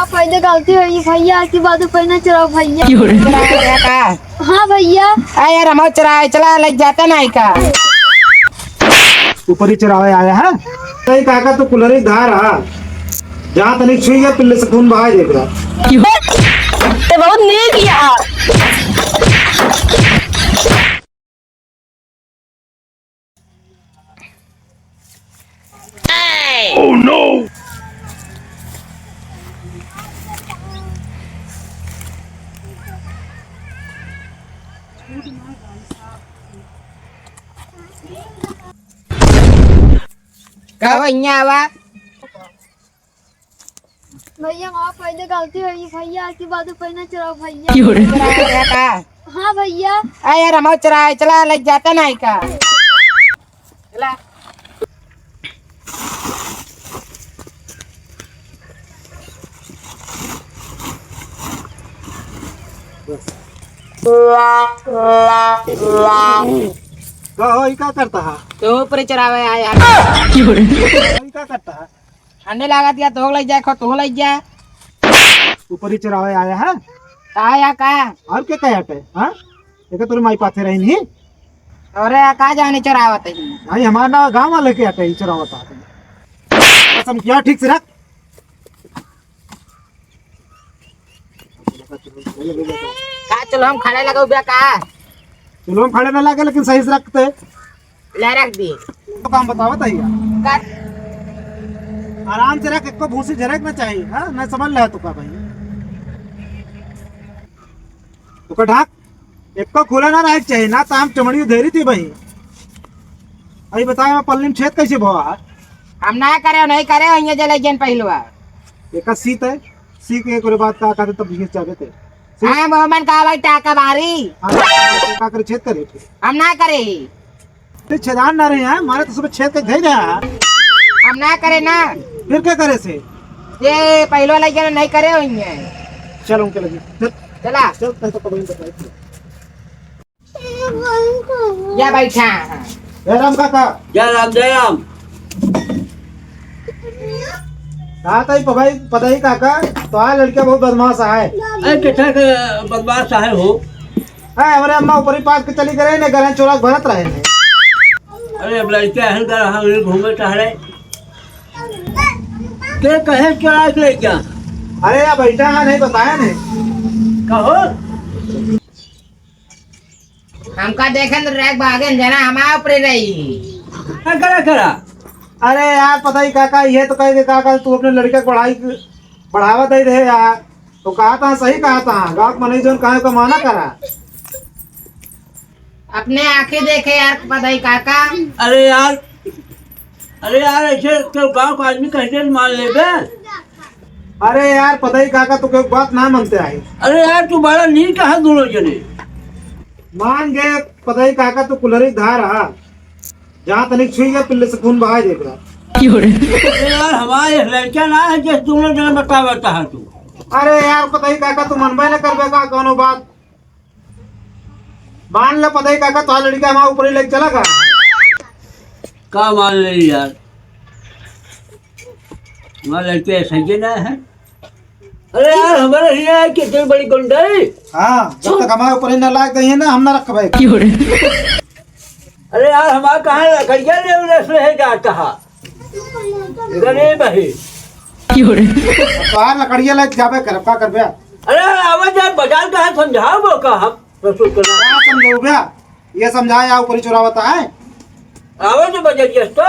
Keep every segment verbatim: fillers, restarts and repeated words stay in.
पहले गलती होई भैया, आज के बाद पहले चलाओ भैया। चलाओ भैया का? हाँ भैया। आ यार, हम चलाए, चला ले जाता नहीं का? ऊपर ही चढ़ावे आया है। नहीं काका, तू कुल्हरी धार हा। जहाँ तनिक छुई गया, पिल्ले से खून बहाए देख रहा। ये बहुत नीक यार। Oh no! का हो, इहाँ आवा। भैया, हमार पहले गलती होई भैया, आज के बाद पहले चलाओ भैया। चलाओ भैया का? हाँ भैया। आ यार, हम चलाए, चला ले जाता नहीं का? चला। का हो, ई का करता है? तो ऊपर चढ़ावे आया है। ई का करता है? ठंडे लागत या तो लग जाए, खो तो लग जाए। ऊपर ही चढ़ावे आया है। का या का? और क्या कहे हटे? हाँ? एक तोरे माई पाथे रही नहीं। अरे, का जाने चोरावत है? भाई, हमारा ना गाँव वाले के आते ही चोरावत आते हैं। कसम किया, ठीक से रख। का चलो हम खड़े लगाओ बे का? चलो हम खड़े ना लगे, लेकिन सही से रखते। ले रख दी। तो काम बतावत है यार। का? आराम से रख, एको भूसी झरक ना चाहिए, हाँ? ना समझ ले तू का भाई। ओकर ढाक, एको खुला ना रहे के चाही, ना तो हम चमड़ियो धरी थी भाई। अभी बताए, मैं पल्ली में छेद कैसे भवा है? हम ना करे, नहीं करे, इहाँ जले जन पहिलवा। एका सीत है, सी के एक बात का कहते तब घिस जाबे ते। हाँ, मोहम्मद का भाई टाका मारी। हाँ, का करे, छेद करे थे। हम ना करे ही। ते छेदान ना रहे हैं, मारे तो सुबह छेद के धई रहे हैं। हम ना करे ना। फिर क्या करे से? ये पहिलवा लग गया, नहीं करे हुई है। चल उनके लगे। चल। चला। चल, तै तो कबई बताई। या बैठा। जय राम काका। जय राम, जय राम। हाँ, ताई पदाई, पदाई काका, तो आ लड़का बहुत बदमाश है। अरे, कैसा के बदमाश है हो? है, हमरे अम्मा ऊपरी पास के चली गए ने, गरहन चोरा के भरत रहे ने। अरे, अब लड़का है, गरहन घूमे टहरे। के कहे चोरा के ले गया? अरे, या बैठा है, नहीं बताया ने। कहो। हमका देखे न रह भागेन जना, हमारे ऊपर रही। का करा, करा? अरे यार, पता ही काका, ये तो कहे के काका, तू अपने लड़के के पढ़ाई, बढ़ावा दे दे यार। तो कहा था, सही कहा था, गाँव के मनई जौन कहे को माना करा। अपने आँखें देखे यार, पता ही काका। अरे यार, अरे यार, ऐसे तो गाँव का आदमी कैसे मान लेबे? अरे यार, पता ही काका, तू कोई बात ना मानते आई। अरे यार, तू बड़ा नीक है दोनों जने। मान गए, पता ही काका, तू कुल्हरी धार हा। जहाँ तनिक छुई गए, पिल्ले से खून बहाए देख रहा। अरे यार, हमारे लड़का ना है, जिस दोनों जने बतावता है तू। अरे यार, पता ही काका, तू मनबे न करबे का कौनो बात। मान ला पता ही काका, तोहार लड़का हमारे ऊपर ही लेके चला गया। का मान ले यार, हमारे लड़के ऐसा ही ना है। अरे यार, हमारे हियाँ कितनी बड़ी गुंडई। हाँ, जब तक हमारे ऊपर ही ना लाग दई है ना, हम ना रखबे। अरे यार, हमार कहाँ लकड़िया ले उड़े से है जाता है। गरीब है। तोहार लकड़िया ले जाबे करब, का करबे? अरे, आवे जाए बाजार का है, समझाओ वो का हम रसूल के नाम। का समझाओ बे? ये समझाए, या ऊपरी चोरावता है। आवे तो बजरिया तो।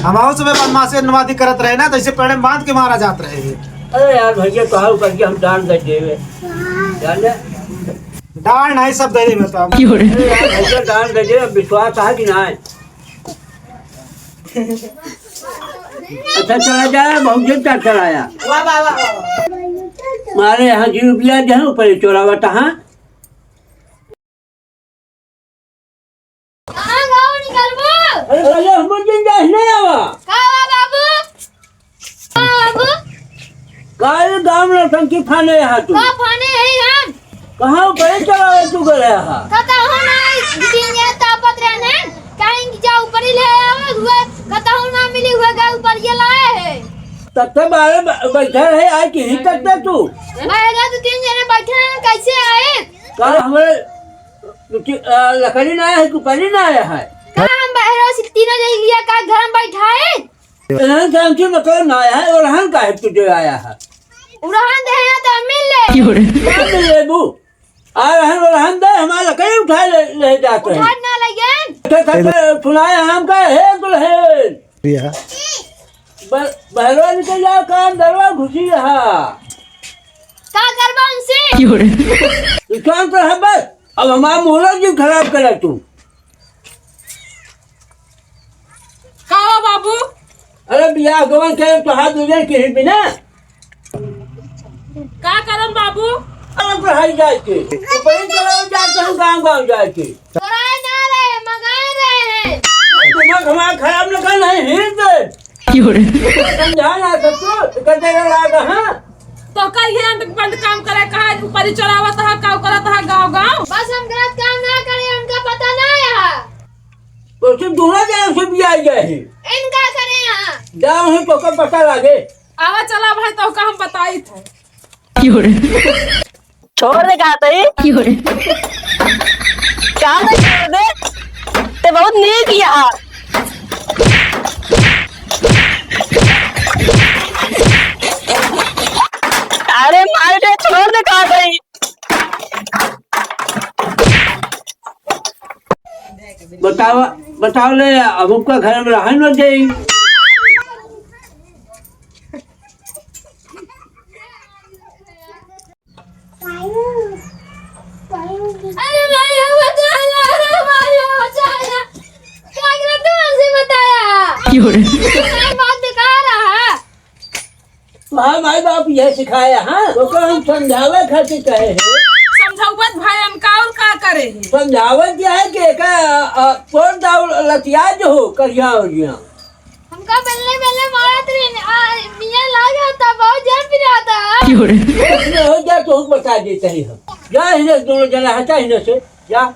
हम आओ सुबह बदमाशी नवादी करत रहे ना, तो इसे पेड़े में बांध के मारा जात रहे। अरे यार भैया, तोहार ऊपर के हम डांड दे देवे। जान ले। डांड नहीं, सब दे देवे तो हम। अरे यार भैया, डांड दे देवे, विश्वास है कि नहीं? अच्छा, चला जाए, बहुत दिन तक चलाया। वाह, वाह, वाह, वाह। मारे यहाँ जी रुपया जो है, ऊपर चोरावता, हाँ। कहाँ गाँव निकलबो? अरे, अरे, हम जिंदा ही नहीं आवा। का हुआ बाबू? का बाबू? काहे गाँव नौटंकी फाने यहाँ तू? का फाने है हम? कहाँ ऊपर चढ़ावे तू गए हा? कतहु ना, दिन ये तापत रहने, कहीं कि जा ऊपर ही ले आवे हुए, कतहु ना मिली हुए, गए ऊपर ये लाए है। तब से बाहर ब-, बैठा रहे, आए कि ही तक तक तू? बहरा दो तीन जने बैठे हैं, कैसे आए? कल हमारे दो ती-, अ, लकड़ी ना आया है, कुपारी ना आया है। कल हम बहरा से तीनों जने लिया का घर में बैठा है? इन्हन से हमसे मतलब ना आया है, और हम काहे तुझे आया है? उड़ान दे हैं तो मिल ले। क्या मिल लेबू? आ रहन, रहन दे, हमार लकड़ी उठा ले, ले जात है। उठा ना लइयन। तो, तो, तो सुनाए हमका, हे दुल्हन। भैया। ब-, बहरवा निकल जाओ, काम दरवा घुसी रहा। का करबा उनसे? क्यों रे? तू शांत रह बस। अब हमार मोहलत जी खराब करे तू। का हो बाबू? अरे बियाह गवन के तो हाथ उजर के ही बिना। का करम बाबू? अरे पढ़ाई जाए के। तो पढ़ाई चलाओ जाए के हम गाँव गाँव जाए के। चोराए ना रहे, मंगाए रहे हैं। दिमाग हमारा खराब लगा नहीं, हिल दे। क्यों रे? समझा ना तो तू, तो कर देगा लागा, हाँ? तो का ये अंत बंद काम करे, कहा ऊपरी चोरावत हा, का करत हा गाँव गाँव? बस हम गलत काम ना करे, उनका पता ना है। तो सिर्फ दूल्हा जान से भी आई गए हैं। इनका करे यहाँ। जाओ है तो का पता लागे। आवा चला भाई, तो का हम बताई थे। छोड़ दे कहा तई। का दे छोड़ दे? ते बहुत नीक यहाँ। अरे मार दे, छोड़ दे कहा तई। बतावा, बतावा ले, अब हमका घर में रहन न देई। अरे भाई, हो बचाया, अरे भाई, हो बचाया। क्या गलत तुमसे बताया? क्यों रे? अरे बात बेकार है। हाँ, माई बाप ये सिखाया, हाँ? तो का हम समझावे खातिर कहे हैं? समझावत भाई, हम का और का करे हैं? समझावत क्या है कि एका, अ, कौन दाव लतिया जो हो, करिया हो गया। हमका बल्ले बल्ले मारत रहे, आ, मियाँ लाग आता, बहुत जोर पिराता। क्यों रे? इसमें हो जा तो हम बता देते हैं हम। जा इन्हें दोनों जना हटा इन्हें से, जा।